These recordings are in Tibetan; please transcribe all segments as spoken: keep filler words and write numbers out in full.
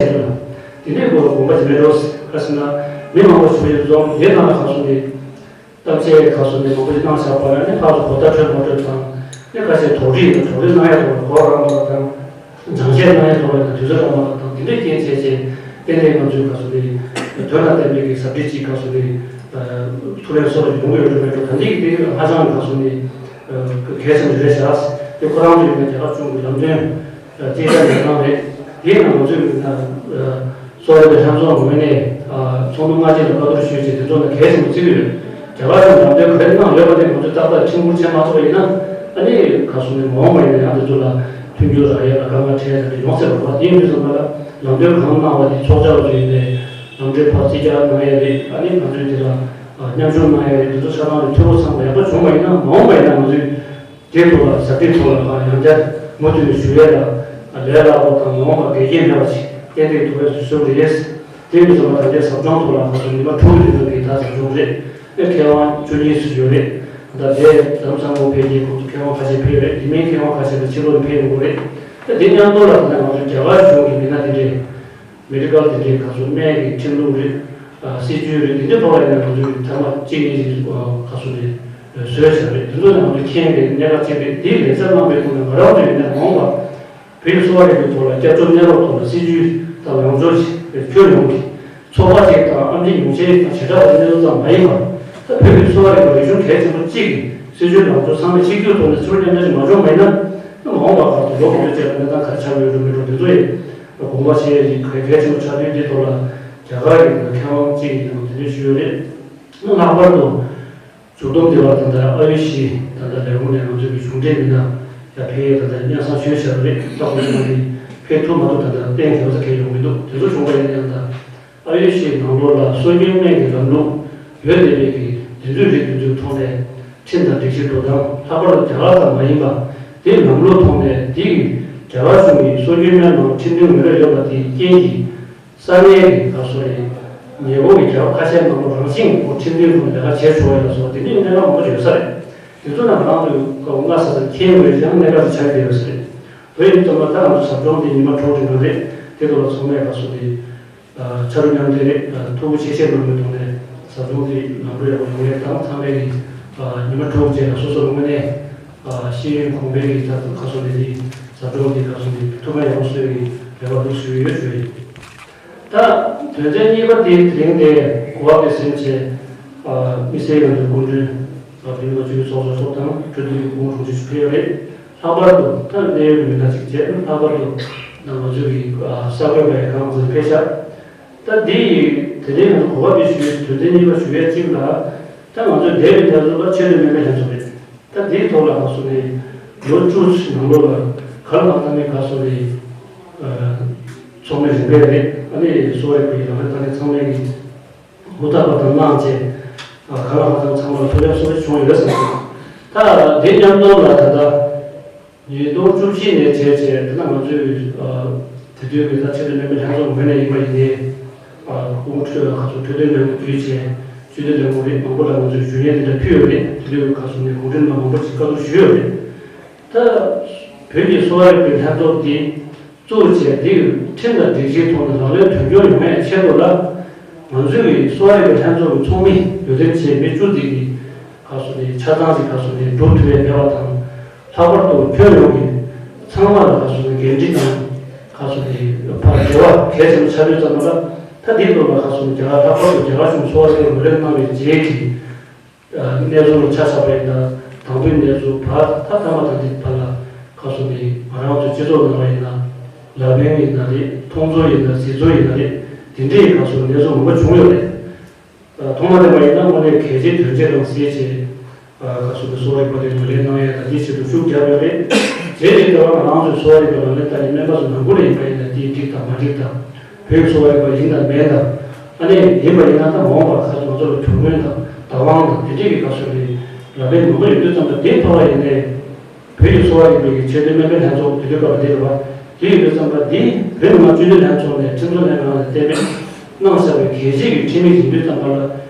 བྱས་འདུག་ལ། དེ་འདྲའི་སྐོར་ལ་དགོངས་པ་ཇི་མེད་འགྲོ། ག་ཟེར་ན། མི་མང་པོ་ཞིག་འཛོམས་དེ་ནང་ལ་ག་སོང་དེ། གཏམ་བཤད་ག་སོང་དེ་མང་པོ་ཞིག་གནང་བཞག་པ་ལ་ནི་ཕར་ཚུར་གོ་བརྡ་འཕྲོད་མ་འཕྲོད་དང་། ནི་ཁ་ཤས་དོགས་འདྲི་དང་དོགས་འདྲི་གནང་ཡ་དང་གོ་རང་མ་དང་། སྦྱང་བཤད་གནང་ཡ་དང་དུས་ཚོད་རང་མ་དང་དེ་འདྲའི་རྐྱེན་བྱས་བྱས་ཏན་ཏན་ང་ཚོའི་ག་སོང་དེ། དོན་དང་ལྡན་པའི་གི་ཟབ་ཁྲིད་ཅིག་ག་སོང་དེ། ཐུགས་ཕན་གསོས་པ་ཞིག་ཡོང་གི་ཡོད་འགྲོ་མེད་འགྲོ། ད་འདི་གི་དེ་ཧ་ཅང་ག་སོང་དེ། གལ་ཆེན་པོ་རེད་ཤག་དེ་ཁོ་རང་ཚོ་ཡིན་ན་རྒྱ་གར་གཞུང་གི་ལམ་སྟོན། ཅེས་བྱ་ལས་ཁང་རེད། དེའི་ནང་ང་ཚོས་ཡིན་ན། གསོ་བའི་ལྷན་ཚོགས་ངོས་ནས་ཚོགས་འདུ་སྔ་རྗེས་ལ་བཀའ་བསྡུར་ཞུས་བྱས་དེ་ཚོ་ལ་གལ་ཆེན་པོ་བརྩི་གི་ཡོད། རྒྱ་གར་གཞུང་ལམ་སྟོན་ག་རེ་གནང་ཡོད་པ་དེ་ང་ཚོས་ཏག་ཏག་ཁྲིམས་ཁུར་བྱེད་མ་ཐུབ་པ་ཡིན་ན། ཨ་ནི་ག་སོང་ནས་མ་འོངས་པ་ཡིན་ན་ཡང་དེ་ཚོ་ལ་མཐུན་འགྱུར་རག་ཡས་ལ་དཀའ་ངལ་འཕྲད་ཡས་དེ་ཡོང་སྲིད་པ་རེད་བ། དེ་ཡིན་དུས་ཙམ་པ་ལ་ལམ་སྟོན་གང་གནང་བ་དེ་ཚོགས་བཅར་བ་ཚོ་ཡིན་པས་ལམ་འགྲོའི་ཕར་རྩིས་རྒྱག་གནང་ཡས་རེད། ཨ་ནི་ང་ཚོས་དེ་ལ་མཉམ་ཞུགས་གནང་ཡས་རེད། དེ་ཚོ་ཆ་ཚང་རེད། འཐུས་སྒོ་ཚང་པ་ཡག་པོ་བྱུང་བ་ཡིན་ན་མ་འོངས་པ་ཡིན་ན་ང་ཚོས། དེའི་ཐོག་ལ་ཟབ་ཁྲིད་ཐོག་ལ་ཡང་བསྐྱར་མུ་མཐུད་ནས་ཞུ་ཡས་ལ་ལས་སླ་པོ་དང་མ་འོངས་པ་འགལ་རྐྱེན་མེད་པ་ཞིག་ཏན་ཏན་ཐུབ་པའི་བཟོ་ཞུ་རེད། དེ་ཡིན་ཙམ་པ་ད་ལྟའི་ཟབ་སྦྱོང་ཐོག་ལ་ང་ཚོ་ཉི་མ་དྲུག་གི་རིང་ལ་ད་ཟབ་སྦྱོང་རེད། ཨེ་མཁས་དབང་བཅུ་གཉིས་སུ་ཡོད་རེད། ད་ལྟའི་ལམ་སང་པོ་ཕེབས་ཀྱི་ཁོང་ཚོ་མཁས་དབང་ཁ་ཤས་ཕེབས་ཡོད་རེད། དེ་མིན་མཁས་དབང་ཁ་ཤས་ལ་ཕྱི་ལོགས་ནས་ཕེབས་ཡོང་གི་རེད། ཨེ་དེ་མཉམ་དུ་ལ་ད་ལྟ་ང་ཚོ་རྒྱ་གར་གཞུང་གི་མི་སྣ་དེ་འདྲས། མེ་ཌི་ཀལ་དེ་འདྲའི་ག་ཚོད་སྨན་གྱི་ཁྲིམས་ལུགས་རེད། ཨ་སྲིད་ཇུས་རེད། དེ་འདྲའི་ཐོག་ལ་ཡིན་ན་ང་ཚོས་ཐ་མ་གཅིག་གཉིས་ཀྱི་ག་ཚོད་རེད། བཟོས་བཞག་རེད། དེ་ཚོ་ནང་དུ་མཁྱེན་པའི་གནད་འགག་ཅིག་རེད། དེའི་ལས་བྱ་གནང་པའི་ཐོག་ནས་ང་རང་ཚོ་ཡིན་ན་མ་འོངས་པ་བོད་ཀྱི་གསོ་བ་རིག་པའི་ཐོག་ལ་སྐྱབས་བཅོལ་གནས་རོགས་ཐོག་ལ་སྲིད་ཇུས་དང་ལངས་ཕྱོགས་ཤིག་ཁྱོན་ཡོངས་ཀྱི་ཚོགས་པ་ཅིག་དང་ཨེམ་ཆི་ཉུང་ཤས་དང་བྱེ་བྲག་པའི་གནས་ཚུལ་ཙམ་མ་ཡིན་པར། ད་བོད་ཀྱི་གསོ་བ་རིག་པ་རིག་གཞུང་གལ་ཆེན་པོ་གཅིག་གི་སྲིད་ཇུས་ལངས་ཕྱོགས་ཚང་མས་གཅིག་གྱུར་ཐོག་ནས་ཚུར་མཉམ་འབྲེལ་ཞིག་མ་བྱུང་བ་ཡིན་ན། མ་འོངས་པ་བར་དུ་ལོ་དགུ་བཅུ་བཅས་ལ་གནས་སྟངས་ག་རེ་ཆགས་ཡོད་འགྲོ་མི་འགྲོ་དེ་ཚོ་ཡིན། དགོངས་པ་བཞེས་ཡས་ཀྱི་གལ་ཆེན་པོ་ཆགས་དུས་འདི་ཐོག་ལ་རྒྱ་གར་གྱི་མཁས་དབང་གཅིག་ཡིན་ནའང་དེ་འདྲ་ཞུས་ཡོད་རེད། ལྷག་པར་དུ་མཇུག་སྡོམ་དེ་བར་ད་ལྟ་ཨ་ཡུ་ཤི་ད་ལྟ་ལས་ཁུངས་ནས་ང་ཚོའི་གི་གཞུང་འབྲེལ་མི་སྣ་ཡང་ཕེབས་ཡས་ད་ལྟ་སྙན་སེང་ཞུས་བཞག་པ་རེད། ད་ཁོ་ཚོ་ནང་གི་ཕེབས་ཐུབ་མ་ཐུབ་ད་ལྟ་གཏན་འཁེལ་བ་གང་ཡོང་མི་འདུག་དེ་ཚོ་བྱུང་བ་ཡིན་ན་ཡང་ད། ཨ་ཡུ་ཤི་ནང་ལོགས་ལ་སྲོལ་རྒྱུན་སྨན་གྱི་ལམ་ལུགས་ཡོད་བསྡད་པའི་གི་དེ་ཚོའི་རིགས་དེ་ཚོའི་ཐོག་ནས་ཁྲིམས་དང་སྒྲིག་གཞི་འགྲོ་སྟངས། ལྷག་པར་དུ་རྒྱ་གར་ཙམ་མ་ཡིན་པ་དེའི་ལམ་ལུགས་ཐོག་ནས་དེ་གི་རྒྱ་གར་གཞུང་གི་སྲོལ་རྒྱུན་སྨན་ནང་ཁྲིམས་མཐུན་ངོས་ལེན་ཡོད་པ་དེའི་རྐྱེན་གྱིས་ས་གནས་ཀྱི་ཁ་སོ་རེད། ཉེ་འཁོར་གྱི་རྒྱལ་ཁབ་ཁ་ཤས་ནང་ལ་རང་བཞིན་གྱི་ཁྲིམས་མཐུན་ཐོག་ནས་ལས་ཀ་བྱེད་ཆོག་ཡ་ལ་སོགས་དེ་འདྲའི་གནད་འགག་མང་པོ་ཡོད་ས་རེད། དེ་ཚོ་ནང་ང་རང་ཚོས་སྔ་ས་ས་མཁྱེན་དགོས་ཀྱང་གནད་འགག་ཅིག་ཆགས་ཀྱི་ཡོད་ས་རེད། དེ་ཡིན་ཙང་ད་ང་ཚོ་ཟབ་སྦྱོང་འདི་ཉི་མ་དྲུག་རིང་ལ་རེད། དེ་ཐོག་ལ་ཚང་མས་ཁ་སོ་དེ། ཕྱག་རོགས་མཉམ་འབྲེལ་རེད། ཐུགས་ཁུར་ཆེ་བཞེས་གནང་བའི་ཐོག་ནས་ཟབ་སྦྱོང་འདི་ལམ་འགྲོ་ཡག་པོ་ཡོང་ཡས་དང་། ཚང་མས་ཀྱི་ཉི་མ་དྲུག་རྗེས་ལ་སོ་སོ་ངོས་ནས་ཤེས་ཡོན་གོང་འཕེལ་གྱི་ཐབས་ཁ་སོ་ནས་འདི་ཟབ་སྦྱོང་འདི་ཁ་སོ་ནས་ཐུགས་ཕན་ཡོང་སོས་ཀྱི་རེ་བ་འདུག་ཞུ་ཡི་ཡོད་ཞུ་ཡི། ད་དོན་ཚན་གཉིས་པ་དེ་དེ་རིང་དེ་གོ་བ་དེ་ཟིན་བྱས་དམིགས་བསལ་ཡང་དུ་སྐུ་མགྲོན་བོད་མི་མང་སྤྱི་འཐུས་ཚོགས་གཙོ་མཆོག་དང་གྲོས་བསྡུར་གྱི་སྐུ་ངོ་དྲུང་ཆེ་ཕེབས་ཡོད་རེད། ལྷག་པར་དུ་ད་གནད་ཡོད་ཀྱི་མི་སྣ་གཅིག་བྱས། ལྷག་པར་དུ་ད་ང་ཚོའི་གི་ཨ་གསར་འགོད་པ་ཡང་གང་ཟིན་ཕེབས་ཤག་ད་འདི་ཡི་དེ་རིང་ང་ཚོ་གོ་བ་འདི་ཞུ་ཡའི་དོན་ཚན་གཉིས་པ་ཞུ་ཡས་གཅིག་ལ། ད་ང་ཚོའི་འདས་པའི་གནས་ཚུལ་ལ་ཆེད་དོན་སྨན་པའི་ལྷན་ཚོགས་རེད། ད་འདིའི་ཐོག་ལ་ང་ཚོ་ནས་ལོ་བཅུ་ནང་ལོགས་ལ་ག་ལ་གང་ལྟར་ནས་ག་སོ་རེད། ཚོགས་མི་རིམ་པས་རེད། ཨ་ནི་གསོ་བ་རིག་པའི་ལམ་ལས་ད་ནི་ཚང་མས་ཀྱི་ཧུར་ཐག་པ་དང་གནང་བྱས། ཨ་གང་ལ་གང་འཚམ་ཚང་མར་ཐུགས་ཕན་གསོ་བ་བྱུང་ཡོད་བསམ་སོང་། ད་དེ་མཉམ་དུ་ལ་ད་ལྟ་ཉིས་སྟོང་བཅུ་བཞི་ནས་བྱས་བྱས་ད་ལྟ་ང་ཚོས་ཨ་དེ་དུས་ཀྱི་ད་ཆེད་དུ་སྨན་པའི་ལྷན་ཚོགས་ངོས་ནས་ཡིན་པ་ཡིན་ནའི། ཨ་སྐུ་ངོ་ཁྲི་ལ་ཁ་ཚོ་འཕྲོད་བསྟེན་ལས་འགུལ་བརྒྱུད་བྱས་སྤྱི་འཐུས་ལས་ཁུངས་རེད། མང་པོ་ལ་ང་ཚོས་ཞུ་སྙན་དེ་འདྲ་ཕུལ་ཡོད་རེད། དེ་དུས་ཁ་སོ་ནས་གུང་ཁྲན་ལ་མང་པོ་ཞིག་བཀའ་བསྡུར་ཞུས་ཡོད་རེད། ད་བོད་ཀྱི་གསོ་བ་རིག་པའི་ལྷན་ཚོགས་འདི་བཙུགས་བྱས་འདི་ཁྲིམས་དང་སྒྲིག་གཞིའི་ཐོག་ནས་ལག་ལེན་དོན་འཁྱོལ་ཡོང་ཡས་ཆེད་དུ་ལ། ང་ཚོའི་གསོ་བ་རིག་པའི་ལྷན་ཚོགས་ཀྱི་ཚོགས་མི་ཡོད་དོན་བྱས་མི་བཅུ་འདི་གི་ཁ་སོ་ནས་ཆ་ཚང་ཞིག་ཁ་སོ་ནས་སྒྲུབ་ཐུབ་ཡས་མེད་པ་དང་། ལྷག་པར་དུ་ཁྱོན་ཡོངས་ཀྱི་ཚང་མ་ལ་ཁ་སོ་ནས་འགན་འཁྲི་དང་ཁ་སོ་ནས་ཕར་འབྲེལ་བ་གལ་ཆེན་པོ་ཆགས་དུས་ཙམ་པ་ལ། ད་འདིའི་ཐོག་ལ་ཁ་སོ་ནས་རྒྱ་གར་ལྷག་པར་དུ་རྒྱ་གར་གཞུང་གསོ་བ་རིག་པའི་ངོས་ལེན་གནང་བའི་རྗེས་ཀྱི་གནས་ཚུལ་ལ་ཆ་བཞག་པ་ཡིན་ན། དང་པོའི་གནས་ཚུལ་བར་ད་ཐ་མ་དང་འདི་བར་ལ་ཁ་སོ་ནས་ང་རང་ཚོའི་སྤྱི་ཚོགས་ནང་ལ་ཡིན་ན། ལག་ལེན་ཡིན་ན་རེད། མཐོང་ཚོར་ཡིན་ན། གཟིགས་ཚོར་ཡིན་ན་རེད། དེ་འདྲའི་ཁ་སོ་གནས་ཚུལ་མང་པོ་བྱུང་ཡོད་རེད། ཐོག་མ་དེ་བ་ཡིན་ན་དངོས་གནས་གལ་ཆེའི་དོན་ཆེན་རང་སེལ་བྱས། ཁ་སོ་ནས་གསོ་བ་རིག་པ་དེ་ངོས་ལེན་གནང་ཡས་དང་དེའི་ཆེད་དུ་ཤུགས་རྒྱབ་ཡོད་རེད། རྗེས་ཀྱི་ལྟ་བ་ང་རང་ཚོའི་གསོ་བ་རིག་པ་ལག་ལེན་བསྟར་ནས་སྨན་པ་ཚོ་ནང་ཁུལ་ལ་ཡིན་པ་ཡིན་ན་དེའི་འགྲིག་དང་མ་འགྲིག་དང་། བོད་ཀྱི་གསོ་བ་རིག་པ་ཡིན་དང་མིན་དང་། ཨ་ནི་ཡིན་པ་ཡིན་ན་ད་མ་འོངས་པར་ཁ་སོ་ང་ཚོ་ལ་གྱོང་གུན་དང་བདག་དབང་དང་དེ་འདྲས་ཀྱི་ཁ་སོ་རེད། ལག་ལེན་མང་པོ་ཡོད་དུས་ཙམ་པ་དེའི་ཐོག་ལ་ཡིན་ནའི། བོད་ཀྱི་གསོ་བ་རིག་པའི་ཆེས་མཐོའི་སྨན་པའི་ལྷན་ཚོགས་དེ་དུས་སྐབས་ལ་དེ་རེད་བ། དེ་ཡིན་དུས་ཙམ་པ་འདི་བོད་མི་མང་སྤྱི་འཐུས་ལྷན་ཚོགས་ནས་ཁྲིམས་བཟོ་ལྷན་ཁང་ལ་གཏན་འབེབས་གནང་བཞག་པའི་གལ་ཆེ་གི་ཁྲིམས་ཡིག་ཡིན་དུས་ཙམ་པ་ལ།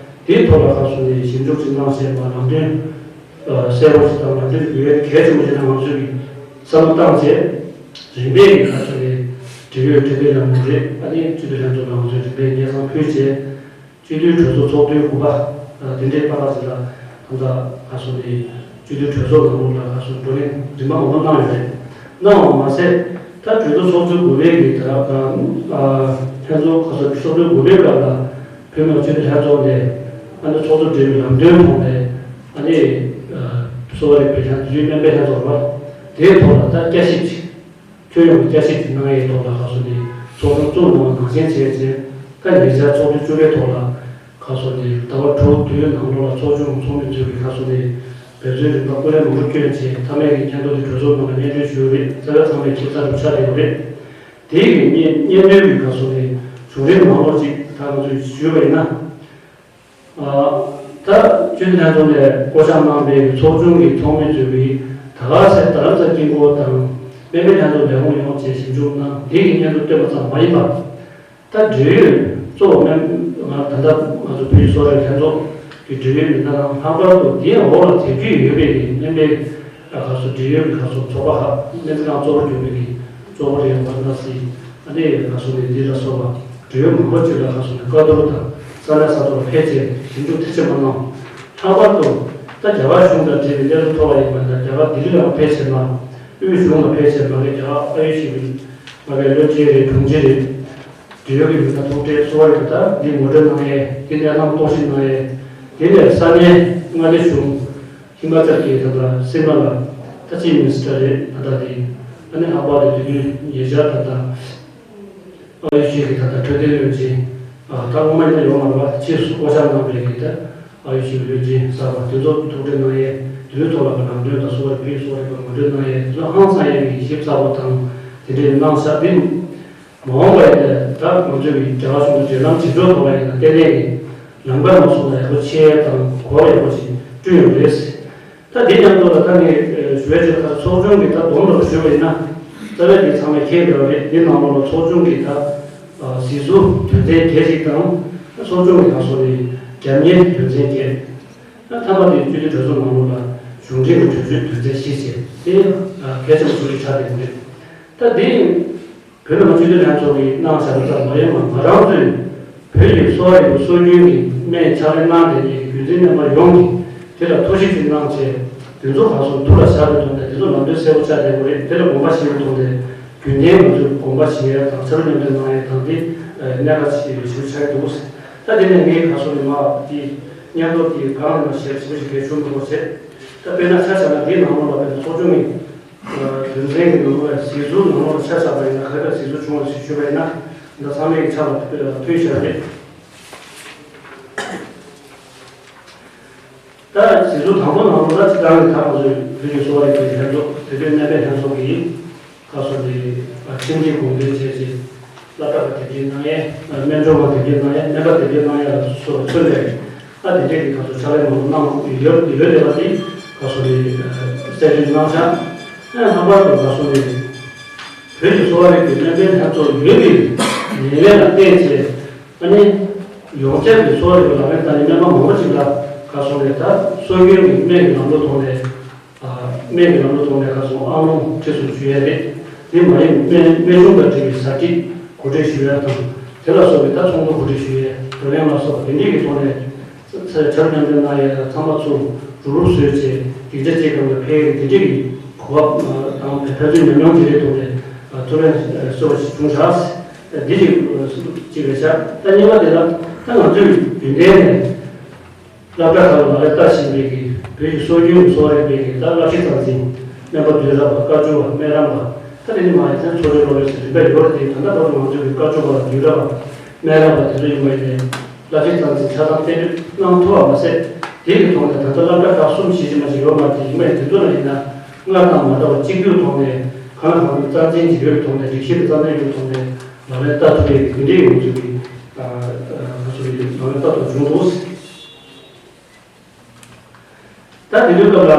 དེའི་ཐོག་ལ་ཁ་སོ་ནས་ཞིབ་འཇུག་ཅིག་གནང་བྱས་པ་ལམ་སྟོན་གསལ་པོ་ཞིག་དང་། ལམ་སྟོན་དགོས་ཡས་གལ་ཆེན་པོ་ཞིག་ན་ང་ཚོས་ཀྱི་བསམ་བློ་བཏང་བྱས་རིམ་པས་ཀྱི་ཁ་སོ་ནས་ འབྲེལ་ཡོད་འབྲེལ་མཐུད་ལས་ཁུངས་རེད། ཨ་ནི་སྤྱི་འཐུས་ལྷན་ཚོགས་ནང་ཚོས་རིམ་པས་སྙན་སེང་ཕུལ་རྗེས། སྤྱི་འཐུས་གྲོས་ཚོགས་ཚོགས་དུས་དགུ་པ། ཨ། དེ་འདྲའི་པ་ལགས་ཟེར་ལ་ད་ལྟ་ག་སོ་ནི་སྤྱི་འཐུས་གྲོས་ཚོགས་ནང་ལོགས་ལ་ག་སོ་བགྲོ་གླེང་རིམ་པ་མང་པོ་གནང་ཡོད་རེད། གནང་བ་མ་ཟད། ད་གྲོས་ཚོགས་ཚོགས་དུས་དགུ་པའི་གི་ད་ལྟ་ལྷན་ཚོགས་ག་སོ་ཚོགས་དུས་དགུ་པའི་སྐབས་ལ་བོད་མི་སྤྱི་འཐུས་ལྷན་ཚོགས་ནས་ཨ་ནི་ཚོགས་གཙོ་སྦྲེལ་བའི་ལམ་སྟོན་ཐོག་ནས། ཨ་ནི་གསོ་བ་རིག་པའི་ལྷན་ཚོགས་སྨན་པའི་ལྷན་ཚོགས་རེད་པ། དེའི་ཐོག་ལ་ད་བསྐྱར་ཞིབ་ཅིག་ཁྱོན་ཡོངས་ཀྱི་བསྐྱར་ཞིབ་ཅིག་གནང་ཡས་ཐོག་ལ་ག་སོ་ནི་ཚོགས་ཆུང་བཙུགས་གནང་བ་ནང་བཞིན་བྱས་རྗེས། ད་ཉེ་ཆར་ཚོགས་དུས་བཅུ་པའི་ཐོག་ལ་ག་སོ་ནི་ཟླ་བ་དྲུག་བདུན་ནང་ལོགས་ལ་ཚོགས་ཆུང་ཚོགས་མི་ཚོས་ཀྱི་ག་སོ་ནི་འབད་བརྩོན་རིམ་པ་སྐུ་ལས་མང་པོ་བསྐྱོན་བྱས། མཐའ་མའི་གི་སྙན་ཐོ་དེ་གྲོས་ཚོགས་ནང་ལ་སྙན་སྒྲོན་ཞུས་པ་རེད། རྩ་བའི་ཚང་མས་ཁྱབ་ཚར་དུ་ཆགས་བསྡད་པ་རེད། དེའི་གི་སྙན་སྙན་སྒྲོན་གྱི་ག་སོ་ནི་བྱུང་རིམ་ནང་ལོགས་ཅིག་ད་ང་ཚོས་ཞུས་པ་ཡིན་ན། ཨ། ད་སྤྱི་འཐུས་ལྷན་ཚོགས་ནས་བསྐོ་བཞག་གནང་པའི་ཚོགས་ཆུང་གི་ཚོགས་མི་ཚོས་ཀྱིས་ད་ག་ཚོད་རྡ་རམ་ས་དཀྱིལ་འཁོར་དང་སྨན་པའི་ལྷན་ཚོགས་ལས་ཁུངས་ཡོང་བྱས་ཞིབ་འཇུག་གནང་། དེ་གི་སྙན་ཐོ་བཏོན་པ་ཙམ་མ་ཡིན་པར། ད་འབྲེལ་ཡོད་གཙོ་བོ་སྨན། ང་ད་ལྟ་ང་ཚོ་བོད་ཀྱི་གསོ་བ་རིག་ལྷན་ཚོགས་ཀྱི་འབྲེལ་ཡོད་མི་སྣ་དང་། ལྷག་པར་དུ་དེའི་འོག་ལ་དེབ་སྐྱེལ་ཡོད་པའི་སྨན་པའི་ག་སོ་འབྲེལ་ཡོད་ཀྱི་ག་སོ་ཚོགས་པ་ཁག་སྨན་རྩིས་ཁང་གཙོ་བོར་གྱུར་པའི་གི་གཙོ་བོ་རེད། ཝཱ་ར་ཎ་སི། ཨ་ནི་ག་སོ་ནི་འདི་ལ་སོགས་པ་འབྲེལ་ཡོད་མང་པོ་ཅིག་ལ་ག་སོ་ནི་བཀའ་བསྡུར་དང་ས་གནས་ས་ཐོག་ལ་ཕེབས་བྱས་ཞིབ་འཇུག་མཐིལ་ཕྱིན་པ་གནང་། ལྷག་པར་དུ་ད་རྒྱ་གར་གཞུང་དང་འབྲེལ་བའི་གནས་ཚུལ་ཐོག་ལ་ཡིན་པ་ན། རྒྱ་གར་ལྡི་ལི་ལ་ཕེབས་བྱས་མ། དབུས་གཞུང་ལ་ཕེབས་བྱས་མ་གི་རྒྱ་གར་ཨ་ཡུ་ཤི་གི་མ་གི་བློན་ཆེན་རེད། དྲུང་ཆེ་རེད། འབྲེལ་ཡོད་ཀྱི་མི་སྣ་ཐུག་འཕྲད་གསོ་བ་རིག་པ་དང་འདི་ངོ་སྤྲོད་གནང་ཡས། འདི་གནས་སྟངས་རྟོག་ཞིབ་གནང་ཡས། དེ་ནས་ས་གནས་མངའ་སྡེ་གཞུང་ཧི་མ་ཅལ་གྱི་ད་ལྟ་སི་མ་ལ་ད་ཅིབ་མི་ནི་སི་ཊར་རེད། ད་ལྟ་དེ་ཨ་ནི་ལྷག་པར་དུ་དུས་རྒྱུན་ཉེ་ཆར་ད་ལྟ་ཨ་ཡུ་ཤི་གི་ད་ལྟ་འཕྲོད་བསྟེན་བློན་ཆེན། ཨ། ད་སྔོན་མ་ཡིན་ན་ཡོད་མ་རེད་པ། ཕྱིས་སུ་བསྐོ་བཞག་གནང་བའི་གི་ད་ཨ་ཡུ་ཤི་གི་བློན་ཆེན་གསར་པ་དེ་ཚོ་ཐུག་འཕྲད་གནང་ཡས། དེ་ཚོའི་ཐོག་ལ་ལམ་སྟོན་དང་གསོ་བ་རིག་པའི་གསོ་བ་རིག་པ་ངོ་སྤྲོད་གནང་ཡས། དེ་ཚོ་ཧང་སང་ཡས་ཀྱི་ཞིབ་ཚགས་པོ་དང་དེ་འདྲའི་གནང་ས་དེ། མ་འོངས་པ་ཡིན་ན་ད་ང་ཚོས་ཀྱི་རྒྱ་གར་གཞུང་དང་འབྲེལ་ལམ་ཇེ་མགྱོགས་ཐོག་ལ་ཡིན་ན་ལྟེ་གནས་ཀྱི་ལམ་ཁ་མ་སོང་ན་ཡག་པོ་ཆེ་དང་གོ་བ་ཡག་པོ་ཞིག་བསྐྲུན་ཡོང་རེད། ད་དེ་མཉམ་དུ་ལ་ད་ངས་ཞུ་ཡ་ཅིག་ད་ཚོགས་ཆུང་གི་ད་སྡོམ་ལ་ཞུས་པ་ཡིན་ན། རྩ་བའི་དེ་ཚང་མས་མཁྱེན་ཡོད་རེད། དེ་ནང་ལོགས་ལ་ཚོགས་ཆུང་གི་ད་གཟིགས་ཚུལ་དོན་ཚན་བརྒྱད་ཅིག་དང་། ཚོགས་ཆུང་གི་ད་སོ་ནི་རྒྱབ་གཉེར་དོན་ཚན་བརྒྱད། ད་མཐའ་མ་དེ་སྤྱི་འཐུས་གྲོས་ཚོགས་ནང་ལོགས་ལ་གཞུང་འབྲེལ་གྱི་གྲོས་ཆོད་དོན་ཚན་བཞི་བྱས། དེ་གལ་ཆེན་པོ་ཞིག་ཆགས་བསྡད་ཡོད་རེད། ད་དེ། བོད་མི་མང་སྤྱི་འཐུས་ལྷན་ཚོགས་ཀྱིས་གནང་བཞག་པ་ཙམ་མ་ཡིན་པར། ང་རང་ཚོས་བོད་ཀྱི་གསོ་བ་རིག་པའི་སྲོལ་རྒྱུན་གྱི་སྨན་ཕྱག་ལེན་གནང་བསྡད་མཁན་གྱི་རྒྱུན་འཛིན་སྨན་པ་ཡོངས་ཀྱིས་དེ་ལ་ཐུགས་ཞིབ་ཅིག་གནང་བྱས། དེ་ཚོ་ག་སོ་ཐུགས་ལ་བཞག་པའི་ཐོག་ནས་དེ་ཚོ་ལམ་སྟོན་གསལ་པོ་ཆགས་བསྡད་ཡོད་རེད། དེ་ལ་དགོངས་པ་བཞེས་པའི་ཐོག་ནས་རྒྱུན་ལྡན་ང་ཚོས་དགོངས་པ་བཞེས་ཡ་དང་ཕྱག་རོགས་མཉམ་འདེགས་གནང་ཡ་དང་། དེ་གནད་འགག་ཆེ་ཞེ་པོ་ཆགས་ཀྱི་འདུག་ད་དེ་ནས་ངས་ག་སོ་ནས་མར་དེ་སྙན་ཐོ་དེ་གང་ལ་མ་ཞེ་པོ་ཞེ་པོ་ཞིག་གལ་ཆེན་པོ་རེད་བྱས། ད་དཔེར་ན་ཆ་བཞག་ན་དེའི་ནང་ལོགས་ལ་དཔེར་ན་ཚོགས་ཆུང་གི་དོན་ཚན་གྱི་ནང་ལ་གཟིགས་ཚུལ་ནང་ལོགས་ལ་ཆ་བཞག་པ་ཡིན་ན། ག་རེ་གཟིགས་ཚུལ་བྱུང་བ་ཞིག་ཞུས་པ་ཡིན་ན། འདི་ཚང་མས་ཀྱི་ཕྱག་ལ་ཕུལ་བཞག་རེད། ད་གཟིགས་ཚུལ་དང་པོ་ནང་ལོགས་ལ་སྤྱིར་བཏང་གི་ད་ང་ཚོའི་བོད་ཀྱི་གསོ་བ་རིག་པའི་ལྷན་ཚོགས། དེ་བོད་སྨན་པའི་ལྷན་ཚོགས་ཀྱིས་ག་སོ་དེ་ཁྲིམས་ཀྱི་དགོངས་དོན་བྱས་རྗེས། སློབ་གྲྭ་པ་དེབ་སྐྱེལ་གནང་ཡས། སྨན་སྦྱོང་བ་དེབ་སྐྱེལ་གནང་ཡས། སྨན་པ་དེབ་སྐྱེལ་གནང་ཡས་ལ་སོགས་པ་མཚོན་པའི། ཨ། དེ་འདྲའི་གི་ག་སོ་ཕྱག་ལས་མང་པོ་གནང་ཡོད་ཡོད་བསྡད་པ་དེ་ག་སོ་ནི་གསལ་སྟོན་གནང་ཤག་ཨ། ལྷག་པར་དུ་ག་སོ་ནི་བོད་ཀྱི་གསོ་བ་རིག་པའི་སྨན་པའི་ལྷན་ཚོགས་ཡོད་པའི་ཉེ་བའི་ལ་བརྟེན་བྱས། ཨ་ནི་ཡོངས་ཁྱབ་ཀྱི་གསོ་བ་རིག་པའི་ལག་ལེན་བསྟར་མཁན་སྨན་པ་མང་པོ་ཅིག་ལ་ག་སོ་ནི་ད་སྲོལ་རྒྱུན་གྱི་སྨན་གྱི་ལམ་ལུགས་ཐོག་ནས། ཨ། སྨན་གྱི་ལམ་ལུགས་ཐོག་ནས་ག་སོ་ཨ་ལོང་ཁྲིད་སོང་ཞུ་ཡས་རེད། དེ་མ་ཡིན་སྨན་སྨན་གཞུང་དང་འབྲེལ་བའི་ཟ་ཁྲིད་གོ་སྒྲིག་ཞུ་ཡས་དང་། དེ་ལ་སོགས་པའི་ད་ཚོགས་འདུ་གོ་སྒྲིག་ཞུ་ཡས། བགྲོ་གླེང་ལ་སོགས་པ་དེ་འདྲའི་གི་ཐོག་ནས་ཚ་ཚ་ཕྱག་མཉམ་འདེགས་གནང་ཡས་དང་། ཚང་མ་ཚུར་རུབ་རུབ་བཟོས་བྱས་སྡིངས་ཆ་གཅིག་སྒང་ལ་ཕེབས་ཡས་དེ་འདྲའི་གི་གོ་སྐབས་དང་ཕན་ཚུན་ཉམས་མྱོང་བརྗེ་རེས་ཐོག་ནས་ཐུགས་ཕན་གསོས་པ་ཞིག་བྱུང་ཤག་འདི་ཞིག་གཅིག་རེད་ཤག་ད་གཉིས་པ་དེ་ལ་ད་ང་ཚོས་རྒྱུན་ལྡན་ནས། སློབ་གྲྭ་ཁག་ལ་ལག་ལེན་བསྟར་བཞིན་པའི་གི་བོད་ཀྱི་སྲོལ་རྒྱུན་གྱི་གསོ་བ་རིག་པའི་གི་ད་བསླབ་གཞི་རྩ་འཛིན། སྨན་པ་དུས་རབས་པ། བཀའ་བཅུ་པ། སྨན་རམས་པ། ད་དེ་ནི་མ་ཡིན་ཚན་ཚོ་རེ་ལོ་རེ་ཟེར་རིམ་པས་ཡོད་རེད་དེ། ད་ལྟ་བར་དུ་ང་ཚོའི་གི་བཀའ་བཅུ་པ་དང་དུས་རབས་པ། སྨན་རམས་པ་དེ་ཚོ་ཡིན་པ་ཡིན་ནའི་བསླབ་གཞི་རྩ་འཛིན་ཆ་ཚང་གཏན་འབེབས་གནང་ཐུབ་པ་མ་ཟད། དེ་གི་ཐོག་ནས་ད་ལྟ་སློབ་གྲྭ་ཁག་གསུམ་བཞི་ཅིག་མ་ཅིག་ཡོད་མ་རེད་དེ། ཡིན་པ་ཡིན་དེ་ཚོ་ལ་ཡིན་ན་སྔར་དང་མ་འདྲ་བ་གཅིག་གྱུར་ཐོག་ནས་གང་ལ་གང་འཚམ་རྩ་འཛིན་གྱི་ཡོད་པའི་ཐོག་ནས། སྒྲིག་གཞི་དང་རྩ་འཛིན་ཡོད་པའི་ཐོག་ནས་ལག་ལེན་བསྟར་ཐུབ་པའི་གི་དེ་འདྲའི་ཡོང་ཚུལ་གྱི། ཨ། ང་ཚོ་ཡི་ནང་ལ་ལྟ་རྟོག་བྱུང་འདུག་ད་དེ་དུས་སྐབས་ལ་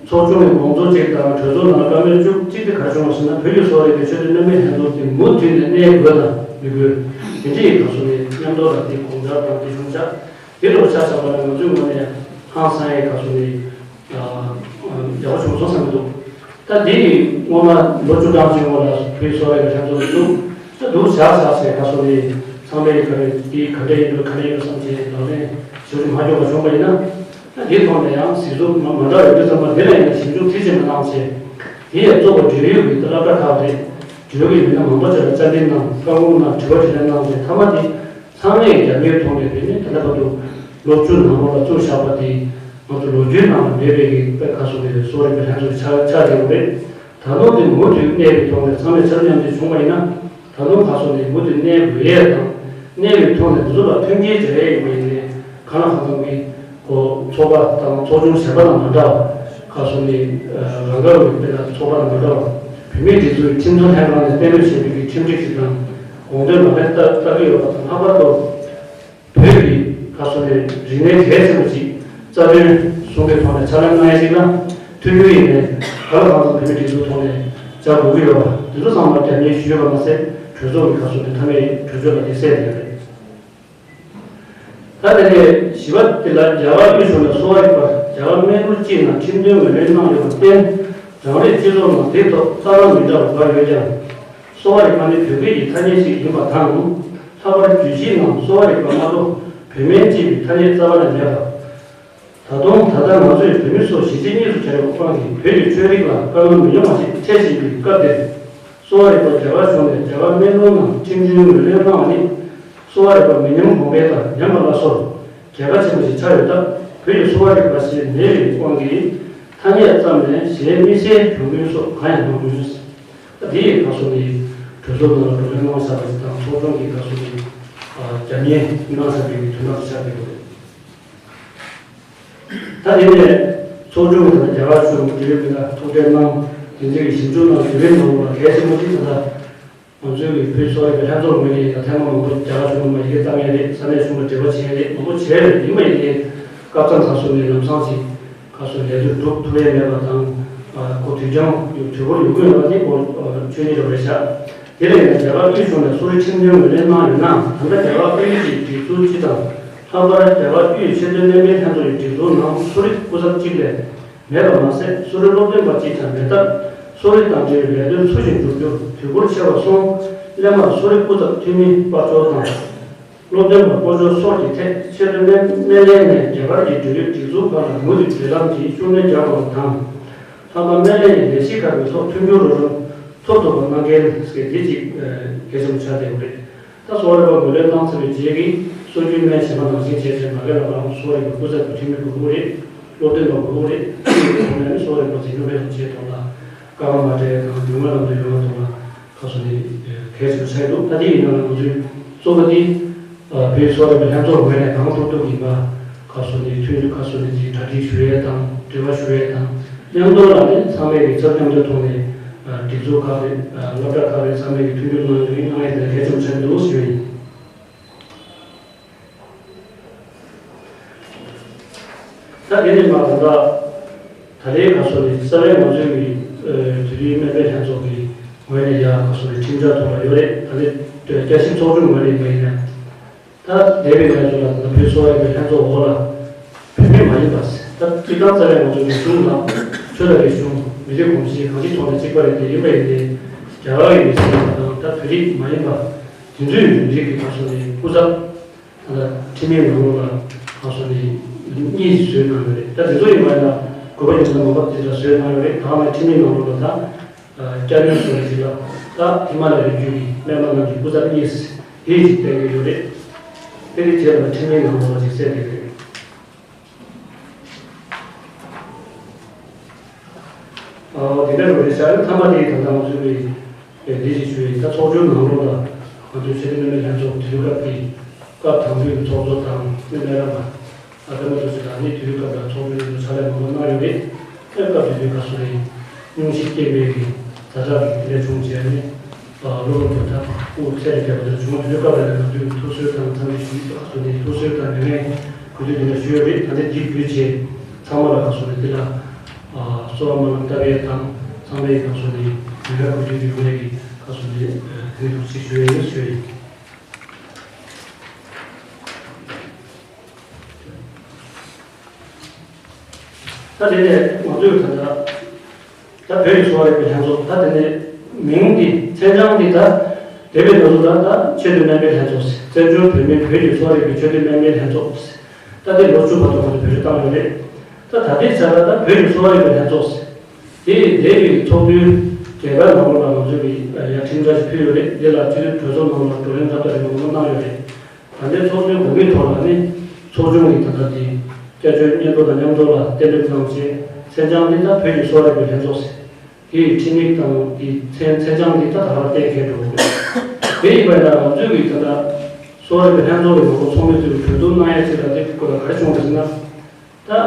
ཚོགས་ཆུང་གི་དགོངས་ཚུལ་གཅིག་དང་། གྲོས་ཚོགས་ནང་བཀའ་མོལ་བཅུ་གཅིག་དེ་ག་རེ་བྱུང་བ་ཟེར་ན། བོད་ཀྱི་གསོ་བ་རིག་པའི་ཆེས་མཐོའི་སྨན་པའི་ལྷན་ཚོགས་དེ་མུ་མཐུད་ནས་གནས་དགོས་དང་མི་དགོས། དེ་འདྲའི་ག་སོ་ནས་མཉམ་དུ་ལ་དེ་དགོངས་འཆར་དང་དེ་བྱུང་ཆགས། དེ་ལོ་ཆ་བཞག་པ་ན་ང་ཚོའི་ངོས་ནས་ཧང་སང་ཡས་ག་སོ་ནས། ཨ། ཨ། ཡག་པོ་བྱུང་སོང་བསམ་གྱི་འདུག་ད་ ད་འདི་ནི་སྔོན་མ་ལོ་བཅུ་གྲངས་ཅིག་སྔོན་ལ་བོད་གསོ་བའི་ལྷན་ཚོགས་ལ་བཙུགས། ད་འདུག་བྱ་བྱ་ཞེས་ཁ་སོ་ནི་ཚང་མས་ག་རེ་འདི་ག་འདྲ་ཡིན་འདུག་ག་འདྲ་ཡིན་འདུག་བསམ་བྱས་ལག་ལེན་ཞིབ་ཏུ་མ་འཇོག་པ་བྱུང་བ་ཡིན་ན། ད་འདིའི་ཐོག་ནས་ཡང་གཟིགས་ཚུལ་མ་མ་འདྲ་བའི་དུས་ཙམ་པ་འདི་ལ་ཡིན་ན་ཞིབ་འཇུག་མཐིལ་ཕྱིན་མ་གནང་བྱས། དེ་ཡང་གཙོ་བོ་འབྲེལ་ཡོད་ཀྱི་སློབ་གྲྭ་ཁག་རེད། འབྲེལ་ཡོད་ཀྱི་མི་སྣ་མང་པོ་ཅིག་ལ་བཅར་འདྲི་གནང་། བཀའ་དགོངས་གནང་། དྲི་བ་དྲིས་ལན་གནང་བྱས། མཐའ་མ་དེ་ཚང་མས་རྒྱབ་གཉེར་ཐོག་ནས་བོད་ནས་ད་ལྟ་བར་དུ་ལོ་བཅུ་ནང་ལོགས་ལ་བཙུགས་བཞག་པ་དེ་ང་ཚོ་ལོ་རྒྱུས་ནང་ལ་མེད་པའི་གི་དཔེ་ཁ་སོ་ནས་གསོ་རིག་པའི་ལྷན་ཚོགས་ཆགས་ཆགས་བསྡད་ཡོད་རེད། ད་དུང་དེ་མུ་མཐུད་གནས་པའི་ཐོག་ནས་ཚང་མས་འཆར་ཉམས་དེ་བྱུང་བ་ཡིན་ན། ད་དུང་ཁ་སོ་ནས་མུ་མཐུད་གནས་དགོས་ཡས་དང་། གནས་པའི་ཐོག་ནས་འདི་ཚོ་ལ་མཐུན་རྐྱེན་སྦྱར་ཡས་ཡོད་པ་ཡིན་ནའི་གང་ལ་གང་འཚམ་གྱི་གོ་ཚོགས་པ་དང་ཚོགས་ཆུང་གཞན་པ་དང་མ་འདྲ་བ། ཁ་སོ་ནས་རང་དགར་འོས་པའི་ཚོགས་པ་དང་མ་འདྲ་བ། བོད་མིའི་སྒྲིག་འཛུགས་ཁྲིམས་བཟོ་ལྷན་ཁང་ནས་གཏན་འབེབས་བྱས་པའི་ཁྲིམས་སྒྲིག་ཅིག་དང་དགོངས་དོན་ལག་ལེན་བསྟར་བསྟར་གྱི་ཡོད་པ་དང་། ལྷག་པར་དུ་བོད་ཀྱི་ཁ་སོ་ནས་རིག་གནས་གལ་ཆེན་པོ་ཅིག་རྩ་དོན་སྲུང་སྐྱོབ་ཐོག་ནས་ཕྱག་ལས་གནང་ཡས་ཅིག་ལ་མཐུན་འགྱུར་ཡིན་ནའི་ག་ལ་གང་འཚམ་བོད་མིའི་སྒྲིག་འཛུགས་ཐོག་ནས་བྱ་དགོས་ཀྱི་ཡོད་པ། འདི་ཚོ་ཚང་མ་རྒྱབ་གཉེར་ཞུས་པ་མ་ཟད། གྲོས་ཚོགས་ཀྱི་ཁ་སོ་ནས་མཐའ་མའི་གྲོས་ཆོད་ལ་དེ་གསལ་བསྡད་ཡོད་རེད། ད་དེ་ནས་བཞི་པ་དེ་ལ་རྒྱ་གར་དབུས་གཞུང་ནས་གསོ་བ་རིག་པར་རྒྱ་གར་སྨན་ལུགས་སྤྱི་ནང་ཁྲིམས་དོན་ངོས་ལེན་གནང་ཡོད་པར་བརྟེན། རང་རེའི་སྤྱི་ཚོགས་ནང་དེའི་ཐོག་རྩ་བ་མི་འདྲ་བ་འགའ་ཡོད་ཀྱང་། གསོ་བ་རིག་པ་ནི་བོད་སྐད་ཀྱི་ཐ་སྙད་ཞིག་ཡིན་པ་དང་། ལྷག་པར་རྒྱུད་གཞིའི་ནང་གསོ་བ་རིག་པ་མ་གཏོགས་བོད་སྨན་ཅེས་པའི་ཐ་སྙད་རྩ་བ་ནས་མེད་པ། ད་དུང་ད་ལྟ་ང་ཚོས་བོད་མི་ཚོ་གཞིས་བྱེས་གཉིས་སུ་གྱར་ཡོད་པའི་དབང་གིས་བོད་ཀྱི་ཆོས་རིག་ལ་དཀའ་ངལ་མི་ཉུང་བ་ཞིག་འཕྲད་བཞིན་པའི་སྐབས་འདིར། གསོ་བ་རིག་པ་རྒྱ་གར་གཞུང་ནས་རྒྱ་གར་སྨན་ལུགས་ནང་ཁྲིམས་དོན་ངོས་ལེན་གནང་བ་ནི། གསོ་བ་རིག་པ་མི་ཉམས་གོང་འཕེལ་དང་ཉམས་པ་སླར་གསོར་རྒྱལ་ཁ་ཆེན་པོ་ཞིག་ཆགས་ཡོད་སྟབས། བོད་ཀྱི་གསོ་བ་རིག་པ་ཞེས་མེད་པའི་དབང་གིས་ཐ་སྙད་ཙམ་ལས་གཞན་དམིགས་བསལ་གྱོང་གུན་སོགས་གང་ཡང་གནང་མི་ནུས། ད་དེ་ཡི་ཁ་སོ་ནི་གྲོས་ཚོགས་ནང་ལ་བགྲོ་གླེང་གནང་བཞག་པ་ཞིག་དང་། ཚོགས་ཆུང་གི་ཁ་སོ་ནི་རྒྱབ་གཉེར་གནང་བཞག་པའི་དོན་དག་ཆགས་ཀྱི་ཡོད། ད་དེ་ནས་ཚོགས་ཆུང་དང་རྒྱ་གར་གཞུང་འབྲེལ་ཡོད་མི་སྣ་ཐུག་འཕྲད་གནང་། དེ་ཚོའི་ཞིབ་འཇུག་གནང་། དེ་བའི་ནང་ལ་གལ་ཆེན་པོ་ཅིག་ད་ལྟ་ང་ཚོའི་བོད་གསོ་བའི་ལྷན་ཚོགས་ངོས་ནས་ཡང་ཐེངས་མ་མང་པོ་རྒྱ་གར་གཞུང་ལ་ཡི་གེ་བཏང་ཡས་རེད། ས་གནས་གཞུང་ལ་འབྲེལ་བ་བྱས་ཡས་རེད། མང་པོ་བྱས་རེད། ཡིན་པ་ཡིན་ནའི་སྐབས་མཚམས་ཁ་སོ་ནས་ལམ་སང་ཞིག་ཁ་སོ་ལས་དུས་སྒྲུབ་ཐུབ་ཡས་མེད་པ་དང་། ཁོ་དུས་འགྱངས་ཡོད། དུས་འཁོར་ཡོང་གི་ཡོད་པ་དེ་ཁོ་ཆོས་ཉིད་རེད་པ་རེད་ཤག་དེ་ལས་ཡང་རྒྱ་གར་དབུས་གཞུང་ནས་གསོ་རིག་ཁྲིམས་དོན་ངོས་ལེན་གནང་ཡོད་ན། ད་ལྟ་རྒྱ་གར་དབུས་ཀྱི་སྒྲིག་འཛུགས་སྤྱི་དང་། ལྷག་པར་རྒྱ་གར་དབུས་ཆེས་མཐོའི་སྨན་པའི་ལྷན་ཚོགས་ཀྱི་སྒྲིག་འཛུགས་ནང་གསོ་རིག་སྐུ་ཚབ་གཅིག་ལས་མེད་པ་མ་ཟད། གསོ་རིག་སློབ་སྟོན་པ་གཅིག་ཀྱང་མེད་སྟབས། གསོ་རིག་དང་འབྲེལ་བའི་ལས་དོན་ཚུལ་བཞིན་བསྒྲུབ་རྒྱུར་དུས་འཁོར་ཆེ་བ་སོང་། སླད་མར་གསོ་རིག་སྐུ་ཚབ་འཐུས་མི་དཔར་འབྱོར་དང་། སློབ་སྟོན་པ་སྐོར་སྦྱོར་སོགས་ཀྱི་ཐད་ཆེས་མཐོའི་སྨན་སྨན་ལས་ནས་རྒྱ་གར་གྱི་འབྲེལ་ཡོད་སྒྲིག་འཛུགས་ཁག་ལ་མུ་མཐུད་འབྲེལ་ལམ་གྱིས་ཤུགས་སྣོན་རྒྱག་དགོས་པ་དང་། ལྷག་པར་སྨན་ལས་ཀྱི་ལས་གཞི་ཁག་གི་ཐོག་མཐུན་འགྱུར་རོགས་རམ་ཐོབ་ཐུབ་པ་གནང་གལ་ཟེར། འདི་གཅིག་གལ་ཆེན་པོ་ཆགས་བསྡད་ཡོད་རེད། ད་གསོ་བ་རིག་པ་ངོས་ལེན་གནང་ཚར་བའི་རྗེས་ཀྱི་གསོ་རྒྱུའི་སྨན་གཞན་པ་ནང་བཞིན་བྱས་ཚེ་མ་གི་ལ་ལའང་གསོ་བ་རིག་པའི་སྐུ་ཚབ་ཀྱི་འཐུས་མི་དགོས་ཀྱི་རེད། སློབ་སྟོན་པ་དགོས་ཀྱི་རེད། དེ་ཡི་ཐོག་ནས་ནི་གསོ་བ་རིག་པ་འཛིན་སྐྱོང་སྤེལ་གཏོང་བྱེད་ཐོག་ལ་དཀའ་ངལ་མ་འཕྲད་དང་། ཉུང་ངུ་ལམ་དུ་ཡོང་བ་ཐོག་ལ་ཁ་སོ་ནི་གལ་ཆེན་པོ་ཆགས་འདུག་ད་དེ་ཡིན་ན་ང་ཚོའི་གཙོ་བོ་དེ་བོད་གསོ་བ་རིག་པའི་ལྷན་ཚོགས་ངོས་ནས་གང་ཐུབ་ཐུབ་ཡིན་པ་ཁ་སོ་ནི་མཐུན་འགྱུར་ཁ་སོ་ནི་གྲ་སྒྲིག་ཞུ་ཡས་དང་། འབྲེལ་བ་ཞུ་ཡས་དང་། མཉམ་དུ་ལ་ནི་ཚང་མས་ཀྱི་ཚབ་མཉམ་དུ་ཐོག་ནས་སྒྲིག་འཛུགས་ཁག་རེད། སློབ་གྲྭ་ཁག་རེད། ཚང་མས་ཀྱི་མཐུན་འགྱུར་གནང་ཡོང་ཡིན་གནང་ཡས་དེ་གལ་ཆེན་པོ་ཆགས་འདུག་ཞུ་ཡིན། ད་དེ་ནས་མ་ད་ལྟ་ད་རེས་ཁ་སོ་ནི་རྩ་བའི་ང་ཚོའི་གི་དུས་རྒྱུན་སྨན་པའི་ལྷན་ཚོགས་ཀྱི་ངོས་ནས་ཡ་ཁ་སོ་ནི་ཁྲིམས་འཆར་ཐོག་ལ་ཡོད་རེད། ད་ནི་བསྐྱར་ཞིབ་ཚོགས་ཆུང་ངོས་ནས་མ་ཡིན་ན། ད་འདས་པའི་ལས་ཚོགས་ལ་ད་བོད་གསོ་བའི་ལྷན་ཚོགས་འོག་ལ་བོད་མི་མ་ཡིན་པ། ད་སྤྱིར་བཏང་རྩ་བའི་ང་ཚོ་རིག་གཞུང་དང་ཆོས་དང་རིག་གཞུང་མི་རིགས་གོམས་གཤིས་གང་ཅིའི་ཐོག་ནས་གཅིག་པ་རེད། དེ་ཡིན་པ་ཡིན་ཏེ། རྒྱ་གར་གྱི་མི་སེར་དང་ད་བོད་རིགས་མ་ཡིན་པ་དེ་ཚོའི་རིགས་ཀྱི་ཁ་སོ་ནས་སྐུ་ཚབ་ད་ཁྲིམས་ཡིག་ནང་ལོགས་ལ་ཁ་སོ་ནས་གཉིས་བཟོས་གནང་ཡོད་རེད། ད་དེ་ཚོ་ཡིན་པ་ཡིན་ན་དགོས་པ་ཡིན་ན་མང་པོ་དེ་འདྲ་བཟོས་གནང་ཡོད་རེད། ད་ང་ཁྲིམས་ཡིག་ནང་ལོགས་ལ་ད། བསྐྱར་ཉོ་བཟོ་རེ་ཞིག་ལ་ད་ཧི་མ་ལ་ཡའི་རྒྱུད་ཀྱི་སྨན་པ་རྣམས་ཀྱི་སྐུ་ཚབ་གཉིས་དེ་ཞིག་བསྟན་གྱི་ཡོད་རེད། དེ་རིགས་བྱས་པ་ཁྲིམས་ཡིག་ནང་ལོགས་ལ་ཞིག་གསལ་བསྡད་ཡོད་རེད། ཨ་དེ་འདྲ་རུ་རེད་ཤག་མཐའ་མ་དེ་ད་ལྟ་ང་ཚོའི་ལས་འདི་ཞིག་ཞུ་ཡིན། ད་ཚོགས་ཆུང་ནང་ལོགས་ལ་ང་ཚོའི་ཆེས་མཐོའི་སྨན་པའི་ལྷན་ཚོགས་དེ་དུས་སྐབས་ཀྱི་སྐབས་དང་པོའི་ཚོགས་གཙོ་དང་སྨན་པ་རྣམ་པ། ཨ་ལྟ་མ་ཐུབ་ཚེ་ད་ནི་དུས་སྐབས་ལ་ཚོགས་ཆུང་ཡོངས་ཕྱག་ལས་མང་པོ་གནང་ཡོད་རེད། ཨེ་སྐབས་དེ་དུས་ཁ་སོ་རེད། སྙུང་གཞི་སྐྱེས་པའི་གི་ཛ་དྲག་གི་དེ་འདྲ་བྱུང་རྗེས་ནི་ཨ་གློ་བུར་དུ་ད་དབུགས་ཚད་ལས་བརྒལ་བ་དེ་བྱུང་། དུས་སྐབས་ལ་ནི་ང་ཚོས་ཐུགས་གསོ་དང་འཚམས་འདྲི་ཞུ་ཡི། ཁ་སོ་ནས་ཐུགས་གསོ་དང་མྱ་ངན་གུས་འདུད་དེ་འདྲ་ཞུས་ཡོད་རེད། ད་ནི་འདི་བརྒྱུད་རྗེས་ཚང་མ་ལ་ཁ་སོ་ནས་འདི་ལ་ཨ་གསོལ་བ་སྨོན་ལམ་བཏབ་ཡས་དང་། ཚང་མའི་ཁ་སོ་ནས་མྱ་ངན་གུས་འདུད་ཀྱི་ཡོང་ཡས་ཀྱི་ཁ་སོ་ནས་ཨ་གུས་འདུད་ཅིག་ཞུ་ཡས་ཡོད་ཞུ་ཡས་ཡིན། ད་དེ་ནས་ང་ཚོས་ད་ལྟ་ ད་བོད་ཀྱི་གསོ་བ་རིག་པའི་ལྷན་ཚོགས། ད་དེ་ནས་མིང་འདི་མཚན་བྱང་འདི་ད་དེ་བས་ན་ཚོ་ད་ད་ཆེས་མཐོའི་སྨན་པའི་ལྷན་ཚོགས་ཟེར། བཙན་བྱོལ་བོད་མིའི་བོད་ཀྱི་གསོ་བ་རིག་པའི་ཆེས་མཐོའི་སྨན་པའི་ལྷན་ཚོགས་ཟེར། ད་དེ་ལོ་བཅུ་བར་དུ་ང་ཚོ་བེད་སྤྱོད་བཏང་ཡོད་རེད། ད་ད་ལྟའི་ཆར་ད་བོད་ཀྱི་གསོ་བ་རིག་པའི་ལྷན་ཚོགས་ཟེར། དེ་ཡི་འདས་པའི་ཚོགས་དུས་རྒྱལ་ཁབ་ནང་ལོགས་ལ་ང་ཚོས་ཀྱི་ཡ་ཁྲིམས་འཆར་ཞིག་ཕུལ་ཡོད་རེད། འདི་ལ་སྤྱི་འཐུས་གྲོས་ཚོགས་ནང་ལ་བགྲོ་གླེང་ཁ་བརྡ་རིམ་པ་མང་པོ་གནང་ཡོད་རེད། ད་ལྟའི་ཚོགས་འདུའི་དགོས་མཁོའི་ཐོག་ལ་ནི་ཚོགས་ཆུང་གི་ད་ལྟ་དེ་སྐྱབས་བཅོལ་སྙན་ཐོ་དང་མཉམ་དུ་ལ་གཏན་འབེབས་གནང་བྱས། མཚན་བྱང་འདི་ད་བོད་ཀྱི་གསོ་བ་རིག་པའི་ལྷན་ཚོགས་ཟེར། དེའི་ཁྲིམས་ཡིག་དང་དེའི་མཚན་མཚན་བྱང་འདི་ད་ད་ལྟ་གཏན་འཁེལ་འགྲོ་གི་རེད། དེ་ཡིན་པ་ཡིན་ན་ང་ཚོས་ཀྱི་ད་ལྟ་གསོ་བ་རིག་པའི་ལྷན་ཚོགས་ཀྱི་ངོ་བོ་ཚོགས་མི་ཚོས་གྲོས་བསྡུར་གནང་ཡ་ཅིག་ལ་དེ་སྐོར་ལ་ག་རེ་བྱུང་རེད་ཟེར་ན། ད་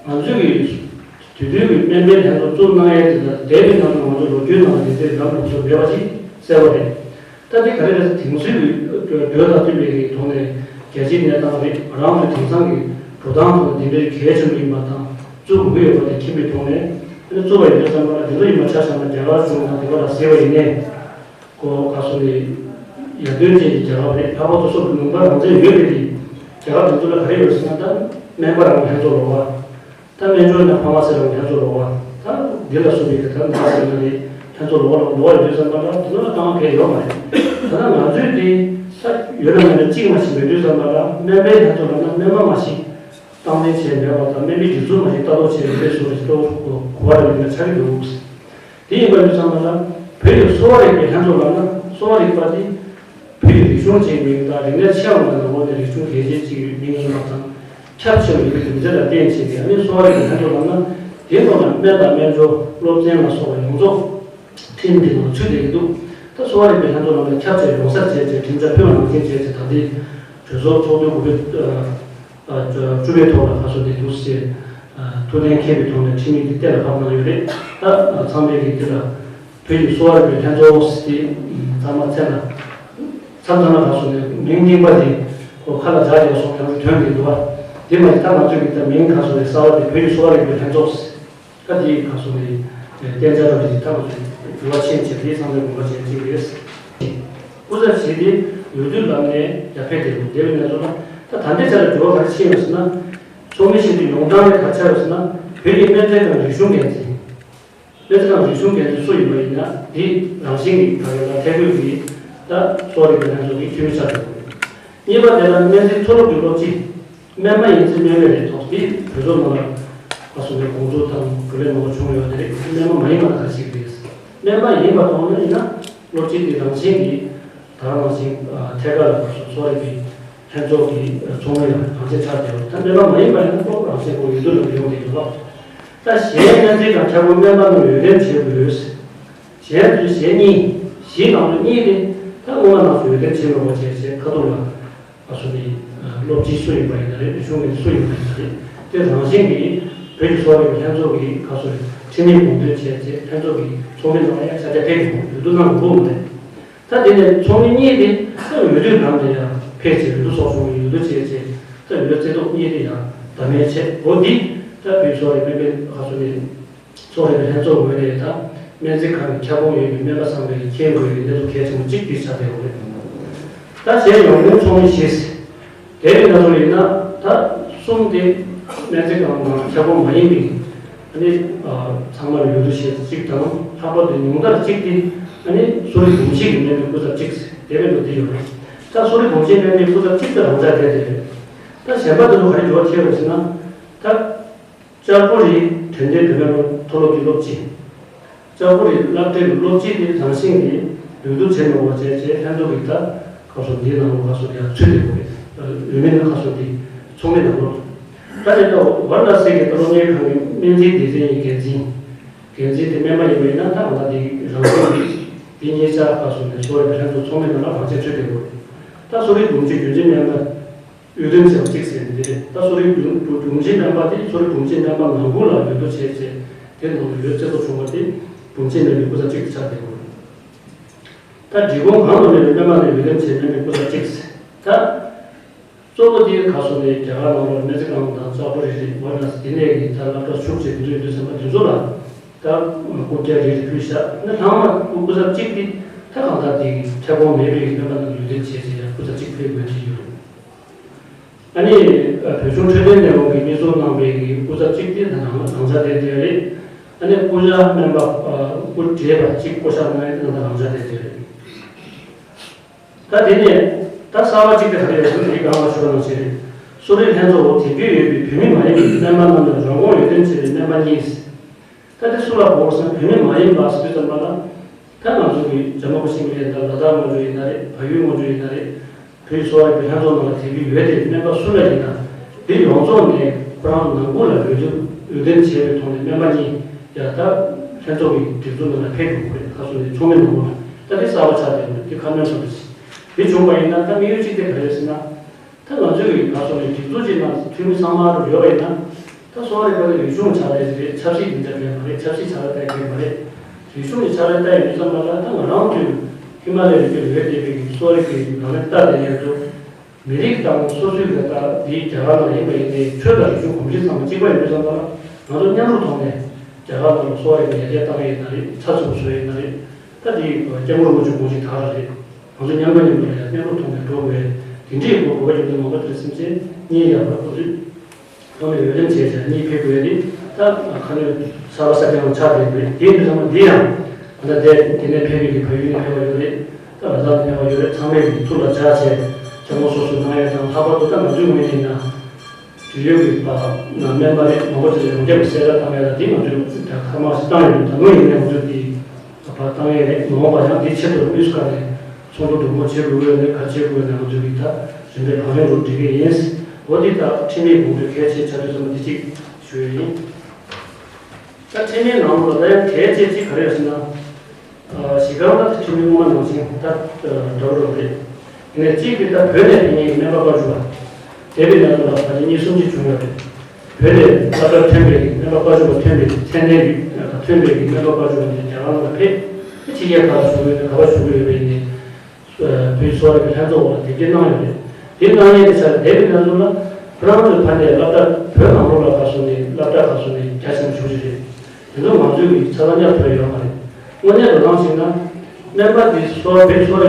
ང་ཚོས་ཀྱི་དུས་རྒྱུན་གྱི་སྨན་པའི་ལྷན་ཚོགས་བཙུགས་གནང་ཡས་དེ་ལ་འདས་པའི་ནང་དུ་ང་ཚོ་ལོ་རྒྱུས་ནང་ལ་དེ་ཚོའི་ལམ་ལུགས་སུ་མེད་པ་ཞིག་གསལ་པོ་རེད། ད་དེ་ག་རེ་རེད་ཟེར། དེང་དུས་ཀྱི་འགྲོས་དང་བསྟུན་པའི་གི་ཐོག་ནས་རྒྱལ་སྤྱིའི་གནས་སྟངས་རེད། རང་ཚོའི་དེང་སང་གི་འགྲོ་སྟངས་ཐོག་ནས་འདི་འདྲའི་གལ་ཆེན་པོ་ཡིན་པ་དང་བཙུགས་དགོས་ཀྱི་ཡོད་པ་དེ་མཁྱེན་པའི་ཐོག་ནས། ཨ་ནི་བཙུགས་པ་ཡིན་དུས་ཙམ་པ་ལ་དེ་ཚོ་ཡིན་པ་ཆ་བཞག་ན་རྒྱ་གར་གཞུང་དང་དེ་ག་ལ་ཟེར་བ་ཡིན་ནའི། ཁོ་ག་སོ་ནས་ཡར་ཐོན་ཅན་གྱི་རྒྱལ་ཁབ་རེད། ལྷག་པར་དུ་སོ་སོ་ལུང་པ་རང་བཙན་ཡོད་པའི་རྒྱལ་ཁབ་དེ་ཚོ་ལ་ག་རེ་ཡོད་ཟེར་ན། ད་སྨན་པ་རང་ལྷན་ཚོགས་ལོགས་པ། ད་སྨན་སྦྱོར་ན་ཕ་མ་ཟེར་རང་ལྷན་ཚོགས་ལོགས་པ། ད་འདི་ལ་སོ་པའི་གི་ད་ནང་ཟེར་ན་རེད། ལྷན་ཚོགས་ལོགས་པ་ལོགས་པ་ཡོད་དུས་ཙམ་པ་ལ་དེ་ཚོ་ལ་ལྟ་བ་གལ་ཡོད་མ་རེད། ད་ལྟ་ང་ཚོས་དེ་ས་ཡོད་ན་མེད་ན་གཅིག་མ་ཞིག་མེད་དུས་ཙམ་པ་ལ་སྨན་པའི་ལྷན་ཚོགས་ལ་ན་སྨན་པ་མ་ཞིག་སྟངས་འཛིན་བྱས་མེད་པ་དང་། སྨན་པའི་སྒྲིག་འཛུགས་མ་ཞིག་ལྟ་རྟོག་བྱས་མེད་པའི་བཟོ་རིག་གོ་བ་རེ་ཡིན་ན་ཆགས་ཀྱི་འདུག་དེ་ཡིན་པ་ཡིན་ཙང་ལ་བོད་ཀྱི་གསོ་བ་རིག་པའི་ལྷན་ཚོགས་ལབ་ན། གསོ་བ་རིག་པ་དེ་བོད་ཀྱི་རིག་གཞུང་ཅན་མིང་དང་རིག་གནས་ཆེ་བ་ནང་ནང་ལོགས་ནས་རིག་གཞུང་གལ་ཆེ་ཅིག་ཡོད་མིང་ཡིན་པ་དང་། ཁྱབ་ཆེ་བ་ཡོད་པའི་རྒྱུ་མཚན་ལ་བརྟེན་བྱས་ཏེ། ཨ་ནི་གསོ་བ་རིག་པའི་ལྷན་ཚོགས་ལབ་ན་དེའི་ཐོག་ལ་སྨན་དང་སྨན་སྦྱོར་སློབ་ཚན་ལ་སོགས་པ་ཡོངས་རྫོགས་ཁྲིམས་དེ་ནང་ཚུད་བསྡད་ཀྱི་འདུག་ད་གསོ་བ་རིག་པའི་ལྷན་ཚོགས་ལབ་ན་ཁྱབ་ཆེ་ཡོང་སར་བྱས་ཏེ་ཁྲིམས་འཆར་ཕུལ་བ་ནང་བཞིན་བྱས་ཏེ། ད་ལྟའི་གྲོས་ཚོགས་ཚོགས་དུས་དགུ་པའི་ཨ་བཅུ་པའི་ཐོག་ལ་ཁ་སོ་དེ་འདུག་ཟེར། ཐུགས་གཏན་འཁེལ་བའི་ཐོག་ནས་ཁྲིམས་ཡིག་འདི་གཏན་ལ་ཕབ་གནང་ཡོད་རེད། ད་ཚང་མས་ཀྱི་འདི་ལ་བོད་ཀྱི་གསོ་བ་རིག་པའི་ལྷན་ཚོགས་ཟེར་དེ་ཚང་མ་མཚན་ལ་མཚམས་མཚམས་ལ་ཁ་སོ་ནས་མིང་རྙིང་པ་དེ་ཁོ་ཁ་ལ་འཇགས་ཀྱི་སོགས་དེ་ཚོ་ཐོན་གྱི་འདུག་བ། དེ་མ་ཡིན་ད་ང་ཚོས་ཀྱི་ད་མིང་ཁ་སོ་ནས་གསར་བ་དེ་བོད་ཀྱི་གསོ་བ་རིག་པའི་ལྷན་ཚོགས་ཟེར། ད་དེའི་ཁ་སོ་ནས་གཏན་འཇགས་རབ་ཀྱི་ཐབས་ལ་འགྱུར་བ་ཕྱིན་བྱས་དེའི་སང་ཚེ་དགོངས་པ་བཞེས་ཀྱི་རེད། སྐུ་ཚབ་ཞིག་དེ་འོས་བསྡུ་ལམ་ནས་ཡར་ཕེབས་བསྡད་འདུག་དེ་བས་ན་ཚོ་ལ་ད་ད་ལྟའི་ཆར་ལ་འགྱུར་བ་ག་རེ་ཕྱིན་ཡོད་ཟེར་ན། ཚོགས་མི་ཞིག་དེ་ཡོང་སྟངས་དེ་ག་ཆགས་ཡོད་ཟེར་ན། བོད་ཀྱི་སྨན་རྩིས་ཁང་རིག་གཞུང་འགན་འཛིན། སྨན་རྩིས་ཁང་རིག་གཞུང་འགན་འཛིན་སུ་ཡིན་པ་ཡིན་ན་དེ་རང་བཞིན་གྱིས་ད་ག་ལ་ཐད་ཀོས་ཀྱིས་ད་གསོ་བ་རིག་པའི་ལྷན་ཚོགས་ཀྱི་འཐུས་མི་ཆགས་འགྲོ་གི་རེད། གཉིས་པ་དེ་ལ་སྨན་རྩིས་མཐོ་སློབ་ཀྱི་སློབ་སྤྱི། སྨན་པ་ཡིན་ཚེ་སྨན་པའི་རིགས་ཐོག་དེ་གྲོས་ཚོགས་ནང་ལ་ཁ་སོ་ནས་དགོངས་ཚུལ་དང་བགྲོ་གླེང་མང་པོ་བྱུང་ཡོད་དེ་རེད། སྨན་པ་མ་ཡིན་པ་ལ་ག་རེ་བྱེད་ཀྱི་རེད། སྨན་པ་ཡིན་པ་མཐོང་ན་ཡིན་ན་སློབ་སྤྱི་དེ་རང་བཞིན་གྱིས་ད་ག་ནང་བཞིན་ཐད་ཀར་ལ་ཁ་སོ་གསོ་རིག་པའི་ལྷན་ཚོགས་ཀྱི་ཚོགས་མི་ལ་རང་བཞིན་ཆགས་བསྡད་ཡོད། ད་སྨན་པ་མ་ཡིན་པ་ཡིན་ན་ཁོ་རང་བཞིན་ཁོ་འོས་བསྡུ་ལ་ཡོང་བསྡད་ཡོད་པ། ད་གཞན་སྨན་རྩིས་དང་ཁྱབ་ཁོངས་སྨན་པ་རྣམས་འོས་འདེམས་བྱེད་དགོས། གཞན་དུ་གཞན་གཉིས་བཞིའི་ནང་དུ་གཉིས་དེ་ད་སྔོན་མ་རྣམས་སུ་འོས་འདེམས་བྱེད་མི་དགོས་བྱས་བྱས་ཁ་ཐུག་ལ། ཨ་སོ་ནི་སློབ་སྤྱི་སུ་ཡིན་པ་ཡིན་ན་རེད། རིག་གཞུང་གི་སུ་ཡིན་པ་ཡིན་ན་རེད། དེ་རང་བཞིན་གྱིས་བོད་ཀྱི་གསོ་བ་རིག་པའི་ལྷན་ཚོགས་ཀྱི་ཁ་སོ་རེད། ཁྲིམས་ཡིག་དགོངས་དོན་བྱས་རྗེས་ལྷན་ཚོགས་ཀྱི་ཚོགས་མི་རྣམས་ལ་ཡང་ཆ་རྒྱ་ཕེབས་ཀྱི་འདུག་འོས་བསྡུ་གནང་དགོས་མ་རེད། ད་དེ་ནས་ཚོགས་མི་གཉིས་དེ་ད་འོས་བསྡུའི་ནང་དུ་ཡང་ཕེབས་བྱས། འོས་བསྡུ་ཚོགས་ཆུང་གི་འོས་བསྡུ་བྱས་རྗེས་ད་འོས་བརྩི་མདོག་གཉིས་དེ་ཡང་བདམས་ངེས་བྱས། འོ་འདི་ད་བོད་ཀྱི་གསོ་བ་རིག་པའི་ཁ་སོ་ནི། གསོ་རིག་པའི་ལྷན་ཚོགས་ངོས་ནས་ད་སྨན་རྩིས་ཁང་གི་ཁྱབ་ཁོངས་ཡོད་པའི་སྨན་པ་ཚང་མས་མཁྱེན་དགོས་པའི་གནས་ཚུལ་གལ་ཆེན་པོ་གཅིག་འདི་ཆགས་བསྡད་ཡོད་རེད། ད་གཞན་ཡོངས་ནས་ཚོགས་མི་བཞི། དེ་རིང་ང་ཚོ་ཡིན་ན་ད་གསུམ་དེ་སྨན་རྩིས་ཁང་ནང་ཁྱབ་ཁོངས་མ་ཡིན་པའི་ཨ་ནི་ཚང་མར་འོས་བསྡུ་བྱས་ཚེ་གཅིག་དང་། ལྷག་པར་དུ་ཉུང་མཐར་གཅིག་དེ་ཨ་ནི་གསོ་རིག་གོམས་གཤིས་ཀྱི་སྨན་པའི་སྐུ་ཚབ་གཅིག་དེ་རེད་འདུག་དེ་ཡོད་རེད། ད་གསོ་རིག་གོམས་གཤིས་སྨན་པའི་སྐུ་ཚབ་གཅིག་དེ་རང་འཇགས་བསྡད་དེ་རེད། ད་གཞན་པ་དེ་ཚོ་ག་རེ་འགྱུར་བ་ཕྱིན་རེད་ཟེར་ན། ད། ལྕགས་པོ་རི་དྲན་རྟེན་བོད་སྨན་པ་མཐོ་སློབ་ཀྱི་སློབ་སྤྱི། ལྕགས་པོ་རི་སློབ་གྲྭའི་སློབ་སྤྱི་དེ་རང་བཞིན་གྱིས་འོས་བསྡུ་བྱས་མི་དགོས་བྱས་བྱས་ལྷན་ཚོགས་ཀྱི་ད་ཁ་སོ་འདིའི་ནང་ལོགས་ཁ་སོ་དེ་ཡང་ཚུད་དེ་དགོས་རེད། འོས་མི་ནི་ཁ་སོ་དེ་ཚོགས་མི་ནང་ལོགས། ད་དེ་ལྟ་ཝཱ་ར་ཎ་སི་གི་ད་སློབ་གཉེར་ཁང་གི་སྨན་རྩིས་སྡེ་ཚན་གྱི་འགན་འཛིན། འགན་འཛིན་དེ་སྨན་པ་ཡིན་པ་ཡིན་ན་ད་ང་ད་དེ་རང་བཞིན་གྱིས་དེ་གཉིས་ཆ་ཁ་སོ་ནས་གསོ་བའི་ལྷན་ཚོགས་ཚོགས་མི་ནང་ལ་རང་བཞིན་ཚུད་དེ་དགོས་རེད། ད་གསོ་རིག་དྲུང་ཆེ་རྒྱུན་འཛིན་སྨན་པ། འོས་འདེམས་བྱས་པ་གཅིག་ཟེར་ནས་འདི་རེད། ད་གསོ་རིག་དྲུང་དྲུང་ཆེ་སྨན་པ་དེ་གསོ་རིག་དྲུང་ཆེ་སྨན་པ་ནང་ཁུལ་ལ་འོས་བསྡུ་བྱས་རྗེས་དེ་ནང་དུ་འོས་བརྩི་བཀུར་བྱུང་བ་དེ་དྲུང་ཆེ་སྨན་པའི་སྐུ་ཚབ་གཅིག་ཏུ་ཆགས་བསྡད་ཡོད། ད་འབྲི་གུང་གང་དུ་གནས་པའི་སྨན་པ་ནས་འོས་འདེམས་བྱས་སྨན་པའི་སྐུ་ཚབ་གཅིག་ཟེར། ད་གཙོ་བོ་དེ་ག་སོ་ནས་རྒྱ་གར་ནང་ལ་སྨན་རྩིས་ཁང་དང་ལྕགས་པོ་རི་རེད། ཝཱ་ར་ཎ་སི་དེ་ནས་ཀྱི་ད་སློབ་གྲྭ་ཆུང་ཆེ་དེ་ཚོ་ཡོད་དུས་ཙམ་པ་དེ་ཚོ་ལ་ད་སྐུ་བཅར་རེ་རེ་ཕུལ་བཞག་ན་ལྷག་མ་སྐུ་སྐུ་ཚབ་གཅིག་དེ་ད་གང་ལྟར་དེ་ཁྱབ་ཁོངས་མེད་པའི་སྨན་པ་རྣམས་འོས་འདེམས་བྱས་རྗེས་ཡང་སྐུ་ཚབ་གཅིག་ཕུལ་དགོས་ཀྱི་ཡོད་རེད། ཨ་ནི་བོད་གཞུང་འཕྲོད་བསྟེན་ལས་ཁུངས་ཀྱིས་མིག་བཟུང་གནང་བའི་གི་སྐུ་ཚབ་གཅིག་དེ་ད་ནང་ལ་ནང་ཆ་དེ་དེ་རེད། ཨ་ནི་སྐུ་ཞབས་སྨན་པ་སྐུ་བགྲེས་པ་གཅིག་བསྐོ་བཞག་གནང་ཡས་དེ་ད་རང་འཇགས་བསྡད་ཀྱི་རེད། ད་དེ་ནས་ད་གསར་པ་གཅིག་དེ་ག་རེ་ཡོད་ཟེར་ན། དེ་སྒང་ལ་ཞུ་བ་ནང་བཞིན་རེད། གསོ་རིག་ལྷན་ཚོགས་འོག་དེབ་སྐྱེལ་ཡོད་པའི་བོད་མི་མ་ཡིན་པའི་སྨན་པ་རྣམས་ལ་རོགས་འགོག་འོས་འདེམས་བྱས་པའི་སྨན་པ་གཉིས། ད་དེ་སུ་ལ་གོ་དགོས་ཟེར་ན། བོད་མི་མ་ཡིན་པ་ཟེར་དུས་ཙམ་པ་ལ། ད་ང་ཚོ་གི་ཇམ་མུ་ཀ་ཤི་མིར་ཡིན་ན་རེད། ལ་དྭགས་ངོས་ནས་ཡིན་ན་རེད། བལ་ཡུལ་ངོས་ནས་ཡིན་ན་རེད། བོད་གསོ་བ་རིག་པའི་ལྷན་ཚོགས་ནང་ལ་དེབ་སྐྱེལ་ཡོད་དེ། སྨན་པ་སུ་ལ་ཡིན་ན་དེ་ཡོངས་རྫོགས་ནས་ཁོ་རང་ནང་ཁུལ་ལ་འོས་འདེམས་འོས་འདེམས་བྱས་པའི་ཐོག་ནས་སྨན་པ་གཉིས་ཡ་ད་ལྷན་ཚོགས་ཀྱི་སྒྲིག་འཛུགས་ནང་ལ་ཕེབས་དགོས་ཀྱི་རེད། ཁ་སོ་ནས་ཚོགས་མི་ནང་ལོགས་ལ། ད་དེ་གསར་པ་ཆགས་བསྡད་ཡོད་རེད། དེ་ཁ་སྣོན་བྱེད་དགོས་རེད། དེ་བྱུང་བ་ཡིན་ན་ད་དམིགས་ཡུལ་གཅིག་དེ་ག་རེ་རེད་ཟེར་ན། ད་ང་ཚོའི་གི་ཁ་སོ་ནས་སྒྲིག་འཛུགས་ཀྱི་ནང་འཐུས་མི་ཚང་མ་རུ་ཡོད་པ་ཡིན་ན། ད་གསོ་བ་རིག་པ་དེ་རིག་གཞུང་ཆགས་ཡས་རེད། ཆབ་སྲིད་དེ་འདྲ་གང་ཡང་མ་རེད། ཆབ་སྲིད་ཆགས་ཡས་ད་གང་ཡང་མ་རེད། རིག་གཞུང་གི་ཆགས་ཡས་ད་ཡིན་དུས་ཙམ་པ་ལ། ད་ང་རང་ཚོའི་ཧི་མ་ལ་ཡའི་རི་རྒྱུད་ལ་ཡོད་བསྡད་པའི་གི་གསོ་བ་རིག་པའི་ལག་ལེན་བསྟར་བསྡད་མཁན་ཚོ། མི་རིགས་དང་སོ་སོའི་གི་ད་འདིའི་རྒྱ་གར་ནང་ཡིན་པ་ཡིན་ནའི་ཆོས་དང་རིག་གཞུང་གོམས་གཤིས་ཚང་མ་གཅིག་པ་ཡིན་དུས་ཙམ་པ་ལ། ང་ཚོ་མཉམ་རུབ་ཐོག་ནས་རྒྱ་གར་ནང་ལ་གསོ་བ་རིག་པ་ཡར་རྒྱས་བཏང་ཡས་ཡིན་ན་རེད། ཚགས་ཚུད་པོ་བཟོ་ཡས་ཡིན་ན་རེད། ད་འདི་སྐྱབས་མགོན་རིན་པོ་ཆེ་དགོངས་གཞི་དག་རེད། ང་ཚོ་མཉམ་པ་མཉམ་པ་ལ་ཡང་མཉམ་རུབ་ཐོག་ནས་འགྲོ་དགོས། དེ་འདྲའི་གོ་སྐབས་ཀྱི་འདི་མང་པོ་དེར་སེམས་ཅན་གཉིས་ཡར་བར་ཁོ་ཚོས་ཐོག་ནས་འོས་འདེམས་བྱས་བྱས་གཉིས་ཕེབས་དགོས་རེད། ད་ཁ་སྣོན་གསར་པ་གསར་རྐྱང་ཆགས་བསྡད་ཡོད་རེད། དེ་ཡིན་དུས་ཚང་མ་འདི་ཡང་ད་ལྟ་དེ་ནས་ཕེབས་པའི་གི་བལ་ཡུལ་ནས་ཕེབས་པ་ཡོད་རེད། ད་ལ་དྭགས་ནས་ཕེབས་པ་ཡོད་རེད། ཚང་མས་གི་ཐུགས་ལ་འཇགས་བྱས་བྱ་དགའ་སོ་སོ་གནང་ཡས་དང་། ལྷག་པར་དུ་ད་ང་ཚོའི་ངོས་ནས་ཡིན་ན། འབྲེལ་ཡོད་ཀྱི་པ་ན་སྨན་པ་རེད། མང་པོ་ཅིག་ལ་ཡོངས་ཁྱབ་ཀྱི་གསལ་བསྒྲགས་བཏང་ཡ་ལ། འདི་ང་ཚོས་ད་ཐ་མག་ཞིག་བཏང་ཡོད། ད་དུང་ཡིན་ནའི་ང་ཚོས་འདི་པ་བཏང་ཡས་རེད། མ་འོངས་པ་ཡང་འདི་ཆེད་དུ་དངོས་སུ་ཁ་ནས་ཚོགས་འདུ་འདྲ་མོ་བྱེད་དགོས་ཡོད་ནའི་ག་རེ་བྱེད་དགོས་ཡོད་ནའི་ང་ཚོས་འདི་ད་རིམ་པས་བག་ལེན་རུ་སྒྲིག་གི་ཡིན། འོ་འདི་ད་ཁྲིམས་མིའི་དགོངས་དོན་གལ་ཆེ་ཆགས་དུས་ཙམ་པ་འདི་གཅིག་ཞུ་ཡས་ཡིན། ད་ཁྲིམས་མིའི་ནང་ལོགས་ལ་ད་ཡང་གལ་ཆེ་གཅིག་ག་རེ་ཡོད་ཟེར་ན། གཞི་རྐང་ལ་ཁྲིམས་མི་སྔོན་མ་ནང་བཞིན་ད་འདྲ་བོ་རེད། ཡིན་ནའི་གཅིག་གིས་ད་བོད་ནས་ཕེབས་མཁན་གྱི་སྨན་པ་དཔལ་འབྱོར་བ། འདས་པའི་ལོ་ལ་ཕལ་ཆེར་གཉིས་གསུམ་ཅིག་བྱུང་ཡོད་རེད། བོད་ནས་སློབ་གྲྭར་ཐོན་པའི་སྨན་པ་དཔལ་འབྱོར་བ་ཐོན་པའི་མཚན་ལྡན་གྱི་ཐོན་པའི་སྨན་པ་དཔལ་འབྱོར་བ་དེ་རྒྱ་གར་ནང་ལ་ཕེབས་ཏེ་ཕྱི་རྒྱལ་ཁག་ལ་བཞུགས་ཡོད་ནའི་ག་པར་བཞུགས་ཀྱི་ཡོད་པ་ཡིན་ནའི། བོད་གསོ་བ་རིག་པའི་ལྷན་ཚོགས་འོག་ལ་དེབ་སྐྱེལ་གནང་ཡོད་རེད། དེབ་གནང་མཁན་དེ་ཆ་ལ་འདས་པའི་ལོ་ལ་ཁོ་རང་ཚོའི་ཕ་ནས་སློབ་གྲྭ་བོད་ནང་ལོགས་ལ་ག་སོང་ནས་སློབ་གྲྭ་ག་སོང་ནས་རྒྱ་ཆེན་པོ་ཞུགས་ཀྱི་རེད། དེ་ཚོ་ང་ཚོའི་གི་ཆ་ཚང་ཉར་ཐུབ་ཡོད་མ་རེད། དངོས་གནས་དུ་ནང་བཞིན་ན་སྨན་པ་འདི་གསོ་བ་བོད་གསོ་བ་རིག